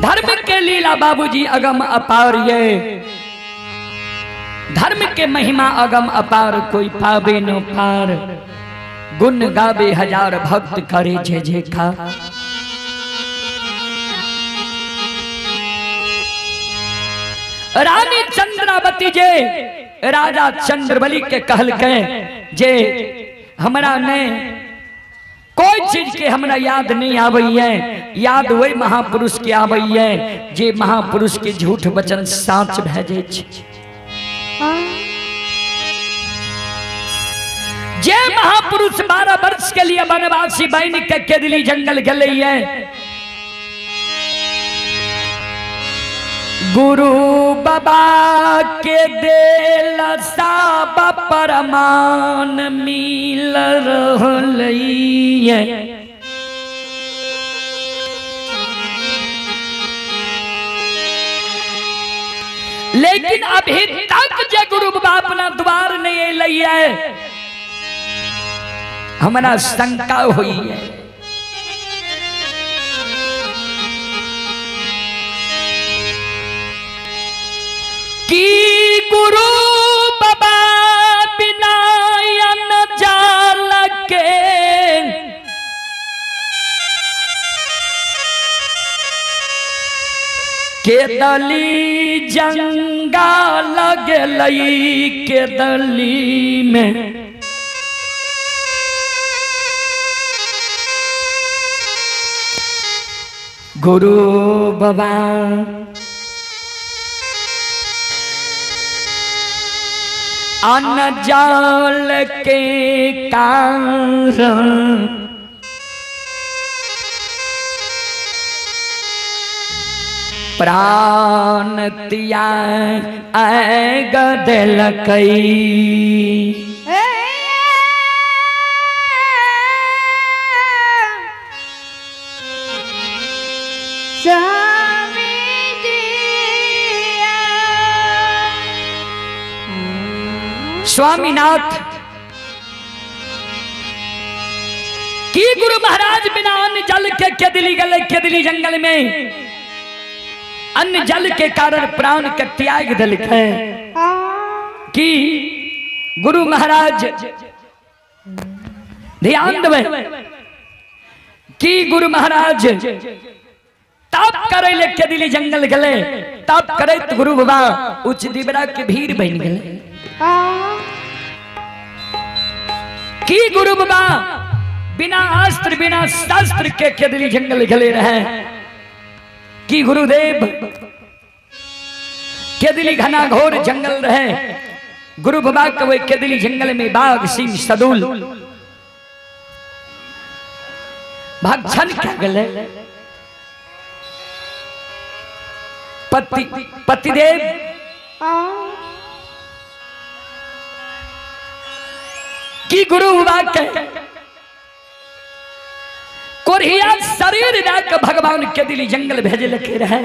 धर्म के लीला बाबूजी अगम अपार ये, धर्म के महिमा अगम अपार, कोई पावे न पार, गुण गावे हजार भक्त करे जय जयकार। रानी चंद्रावती जे राजा चंद्रबली के कहल के जे हमरा ने कोई चीज के हमरा याद नहीं आवई है, याद वही महापुरुष के आवई है जे महापुरुष के झूठ वचन साच भए जाय छै। जे महापुरुष 12 वर्ष के लिए वनवासी बन के केदली जंगल गेलै है, गुरु बाबा के देल सब परमान मिल रहलै। लेकिन अभी तक जे गुरु बाबा अपना द्वार नहीं अलै है, हमरा शंका हुई है। कि गुरु बाबा बिना जाल के केदली जंगा लगलई केदली में, गुरु बाबा अनजाल के कारण प्राण त्याग देलकै। स्वामीनाथ की गुरु महाराज बिना अन्न जल के केदली गले केदली जंगल में अन्न जल के कारण प्राण के त्याग दिलकै। कि गुरु महाराज ध्यान देवे कि गुरु महाराज तप करे ले केदली जंगल गले, तप करे तो गुरु बाबा उच्च दिबरा के भीड़ बन गए। कि गुरु बाबा बिना अस्त्र बिना शस्त्र के केदली जंगल गले रहे। कि गुरुदेव केदली घना घोर जंगल रहे, गुरु बाबा के वही केदली जंगल में बाघ सिंह सदुल भक्षण क्या गले। पति पतिदेव की गुरु बाबा के कोरिया शरीर डाक भगवान के दिली जंगल भेजे लगे रहे।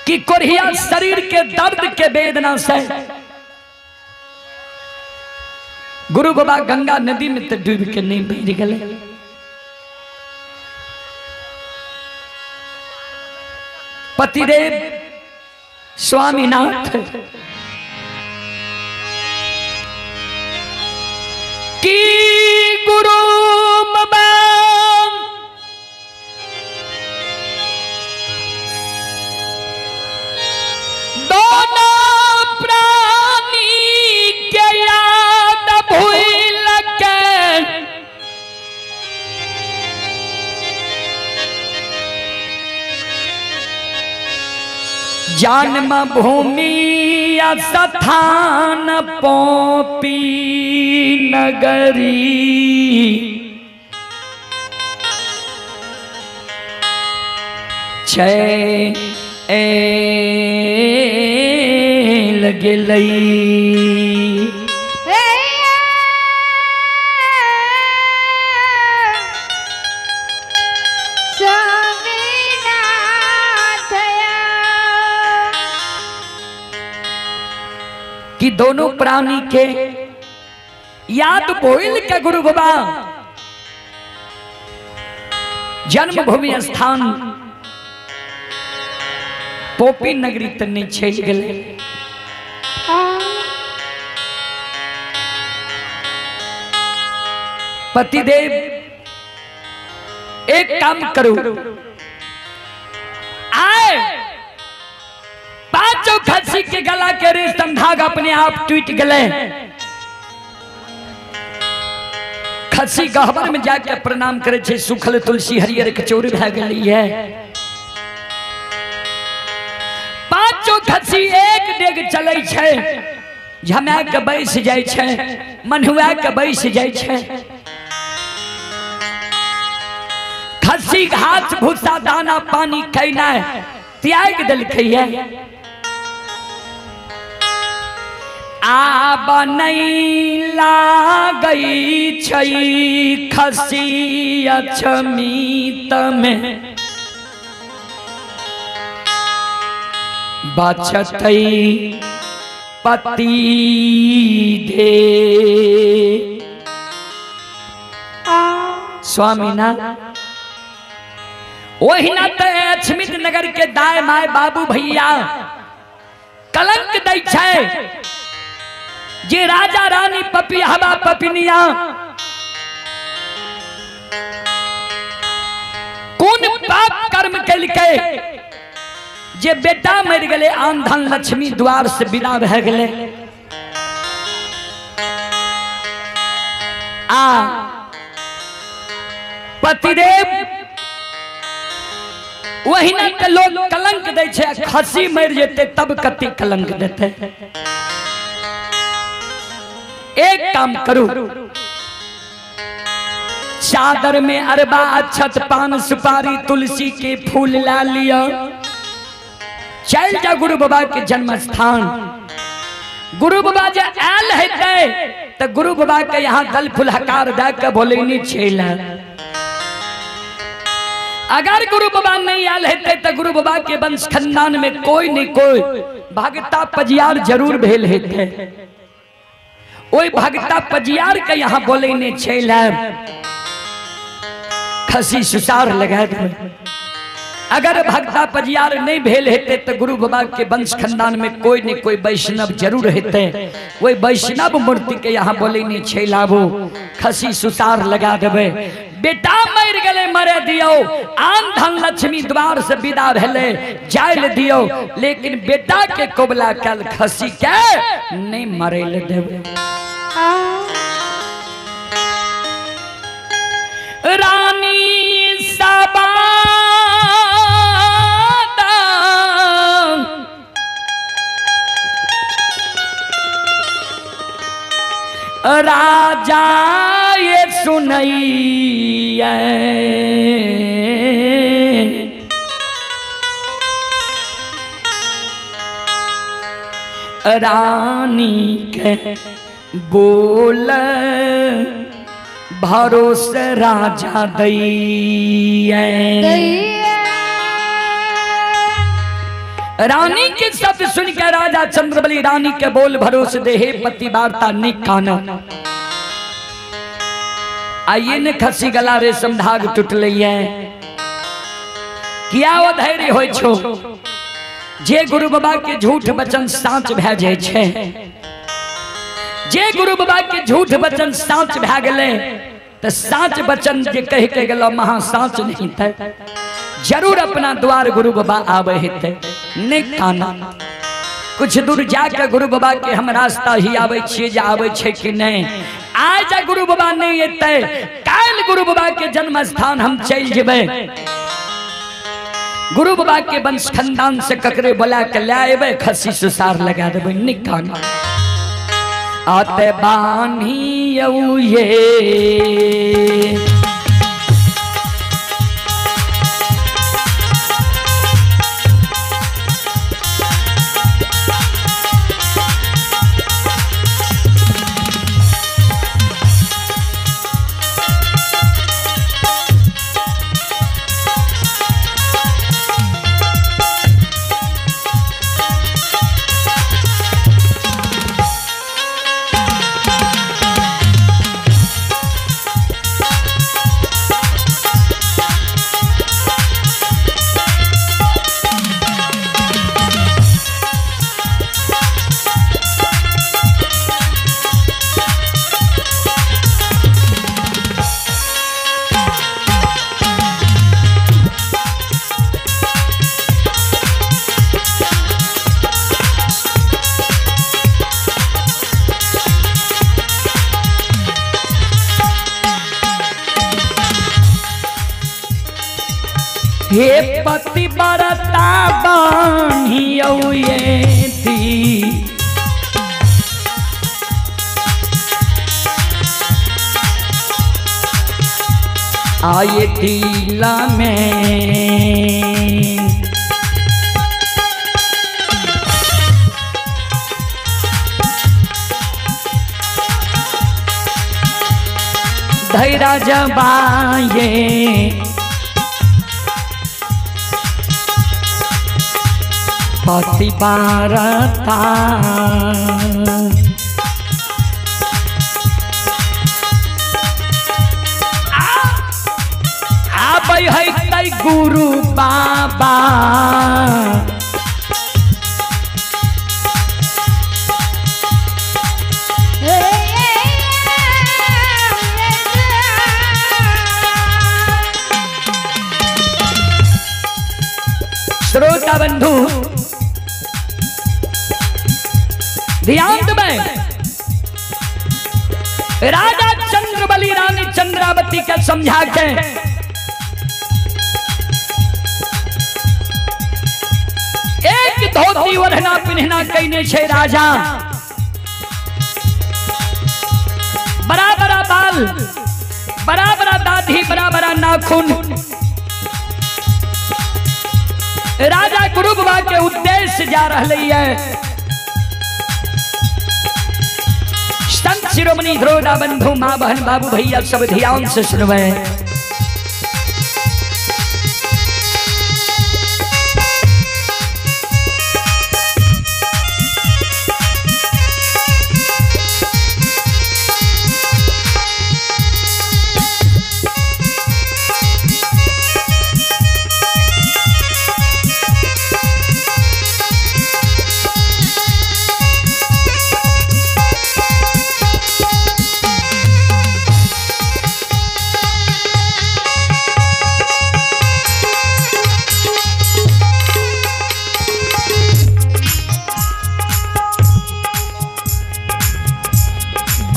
कि कोरिया शरीर के दर्द के वेदना से गुरु बाबा गंगा नदी में तो डूब के नहीं बह गए। पतिदेव स्वामीनाथ की गुरु बाबा दोनों प्राणी के याद भूल के जन्म भूमि स्थान पोपी नगरी छै लगलई। कि दोनों प्राणी के याद भूल के गुरु बाबा जन्मभूमि स्थान पोपी नगरी त नहीं चलि गेलै। पतिदेव एक काम करू, आए पांचों खसी के गला के रेशम धागा अपने आप टूट गए। खसी गहबर में जाके प्रणाम करे छे, सुखल तुलसी हरियर कचौरी भए गेली है। पांचों खसी एक डेग चलै छे, झमा के बैस जाय छे, मन्हुआ के बैस जाय छे। खसी घास भूसा दाना पानी खैना त्याग देलकै है। आब नहीं लागै छै खसी अछमीत में, बचतै पति दे। स्वामीना ओहिना ते अछमित नगर के दाय my बाबू भैया कलंक दै छै जे राजा रानी पपिहबा पपिनिया कोन पाप कर्म केलकै जे बेटा मर गेलै, आन धन लक्ष्मी द्वार से विदा भए गेलै। आ पतिदेव वहीना के लोग कलंक दै छै, खसी मर जेतै तब कते कलंक देतै। एक काम करू, चादर में अरबा अक्षत पान सुपारी तुलसी के फूल ला लिया, चल जा गुरु बाबा के जन्म स्थान। गुरु बाबा जे आयल हेतै त गुरु बाबा के यहाँ दल फूल हकार दे के बोलेनी छेला। अगर गुरु बाबा नहीं आयल हेतै त गुरु बाबा के वंश खानदान में कोई नहीं कोई भगता पजियार जरूर भेल हेतै। ओई भगता पजियार के यहाँ बोलेने छेला, खसी सुसार लगा दे। अगर भगता पजियार नहीं भेल हेतै तो गुरु बाबा के वंश खानदान में कोई नहीं कोई वैष्णव जरूर हेतै। वही वैष्णव मूर्ति के यहाँ बोलेने छेलाबो, खसी सुसार लगा देबै। बेटा मर गए मरे दियो, आन धन लक्ष्मी द्वार से विदा भेले जायल दियो, लेकिन बेटा के कोबला कल खसी के नहीं मरे ले देबै। रानी सबा राजा ये सुनैया, रानी के बोल भरोसे राजा दैया। रानी के शब्द सुन के राजा चंद्रबली रानी के बोल भरोसे दे, हे पति वार्ता निकाना। आइए ने खसी गला रेशम धाग टूटलै है, किया वो धैर्य होय छो जे गुरु बाबा के झूठ वचन साँच भए जाय छै। जे गुरु बाबा के झूठ वचन साँच भए गेलै त साँच वचन जे कह के गेलो महा साँच नहीं थे, जरूर अपना द्वार गुरु बाबा आवे हेतै। नहीं काना कुछ दूर जाके गुरु बाबा के हम रास्ता ही आवे छियै जे आवे छै कि नहीं। आज जा गुरु बाबा नहीं एतै, काल्हि गुरु बाबा के जन्म स्थान हम चलि जेबै। गुरु बाबा के वंश खानदान से ककरे बोला के ले अयबै, खसी सुसार लगा देबै। निकाना आते बानी ये हे पति बरता बान्हियौ ये दी आए दिला में। धैरा जबाए पति बारता आबै है तै गुरु बाबा श्रोता बंधु ध्यान देबै, राजा चंद्रबली रानी चंद्रावती के समझा के एक धोती ओढ़ना पिन्हना कहने छे राजा, बड़ा बड़ा बाल, बड़ा बड़ा दाढ़ी, बड़ा बड़ा नाखून। राजा गुरु बाबा के उद्देश्य जा रही है। संत शिरोमणि ध्रोड़ा बंधु माँ बहन बाबू भैया सब ध्यान से सुनवे।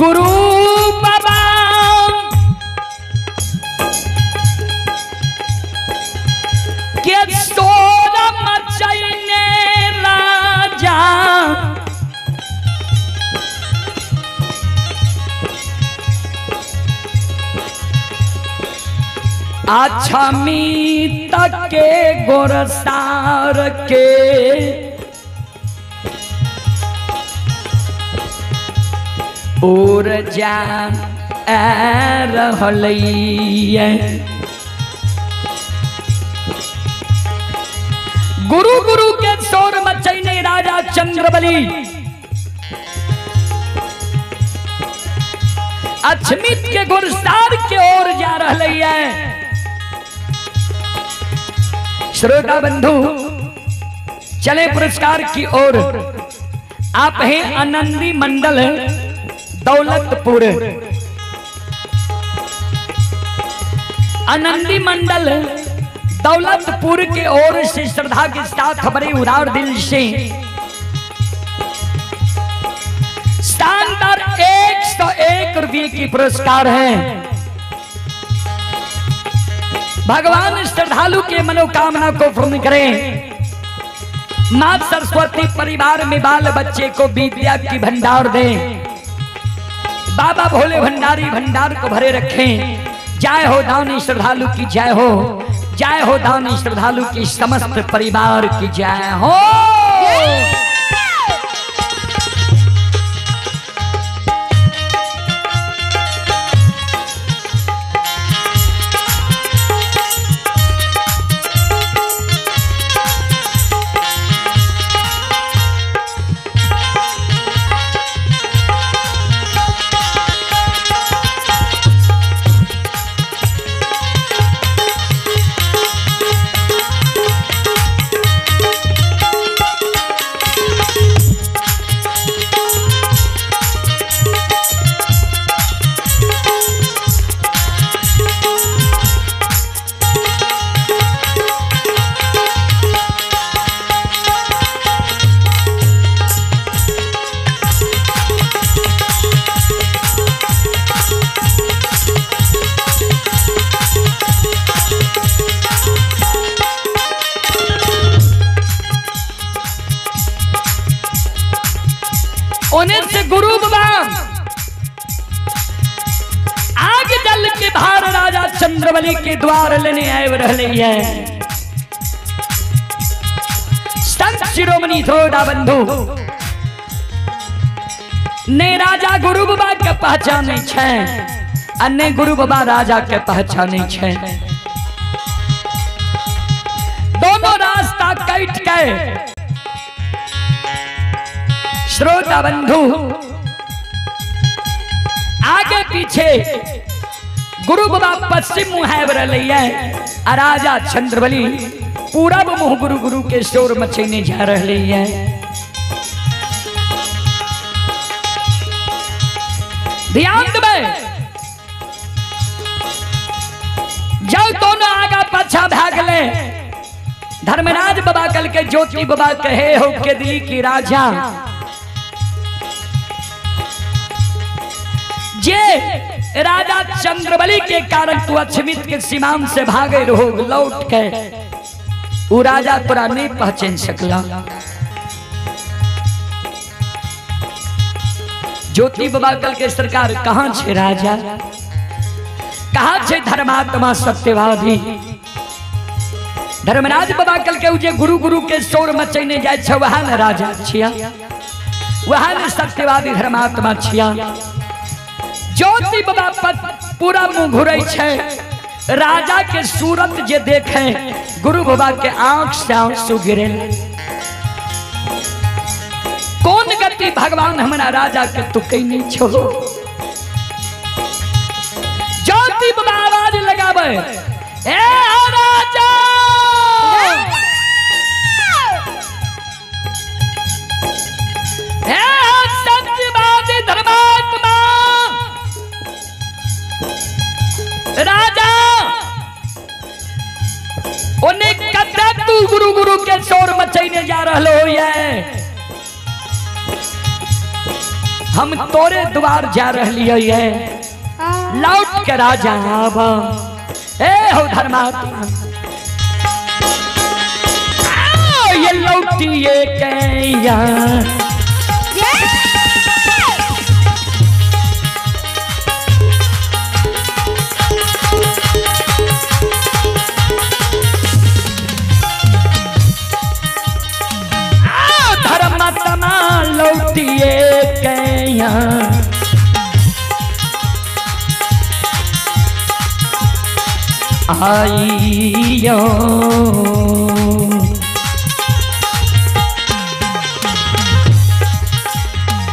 गुरु बाबा के सोना मचैने राजा अच्छा मीत के गोरसार के और जा रहलै। गुरु गुरु के शोर मचैने राजा चंद्रबली अछमित के गुरसार के ओर जा रही है। श्रोता बंधु चले पुरस्कार की ओर। आप हैं आनंदी मंडल दौलतपुर, आनंदी मंडल दौलतपुर के ओर से श्रद्धा के साथ बड़े उदार दिल से शानदार 101 रुपये की पुरस्कार है। भगवान श्रद्धालु के मनोकामना को पूर्ण करें। मां सरस्वती परिवार में बाल बच्चे को विद्या की भंडार दें। बाबा भोले भंडारी भंडार को भरे रखें। जय हो दानी श्रद्धालु की जय हो, जय हो दानी श्रद्धालु की समस्त परिवार की जय हो। के द्वार लेने आबि रहलै ये। संत शिरोमणि थोड़ा बंधु ने राजा गुरु बाबा के पहचानै छै आ ने गुरु बाबा राजा के पहचानै छै। दोनों रास्ता कट के श्रोता बंधु आगे पीछे गुरु बाबा पश्चिम मुँह आबि रहलै ये आ राजा चंद्रबली पूरब मुँह गुरु गुरु के शोर मचेने जा रहलै ये। ध्यान देबै जब दोनों आगा पाछा भए गेलै धर्मराज बाबा कल के ज्योति बाबा कहे हो के दिल्ली की राजा जे राजा चंद्रबली के कारण तू अक्षमित के सीमांत से भागे रहो लौट के उ राजा तोरा नहीं पहचान सकला। ज्योति बाबा कल के सरकार कहाँ छे राजा, कहाँ छे धर्मात्मा सत्यवादी। धर्मराज बाबा कल के जे गुरु गुरु के शोर मचैने जाय छे वह न राजा छिया, वह न सत्यवादी धर्मात्मा छिया। ज्योति बाबा पर पूरा मुंह घुरै छे राजा के सूरत जे देखे गुरु बाबा के आंख से आंसू गिरे। कौन गति भगवान हमारा राजा के तू कहीं नहीं छो। ज्योति बाबा आवाज लगावे ए राजा, ए सत्यवादी धर्मात्मा राजा, ओने कते तू गुरु गुरु के शोर मचैने जा रहलो ये, हम तोरे द्वार जा रहलियै ये, लौट के राजा आब ए हो धर्मात्मा। ये लौटिए कैया धर्मात्मा लौटिए कैया आइयो।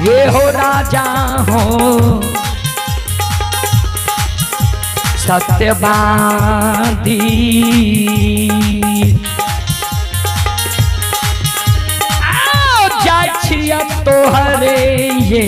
ये हो राजा हो सत्यवादी, आओ जाय छिया तोहरे ये।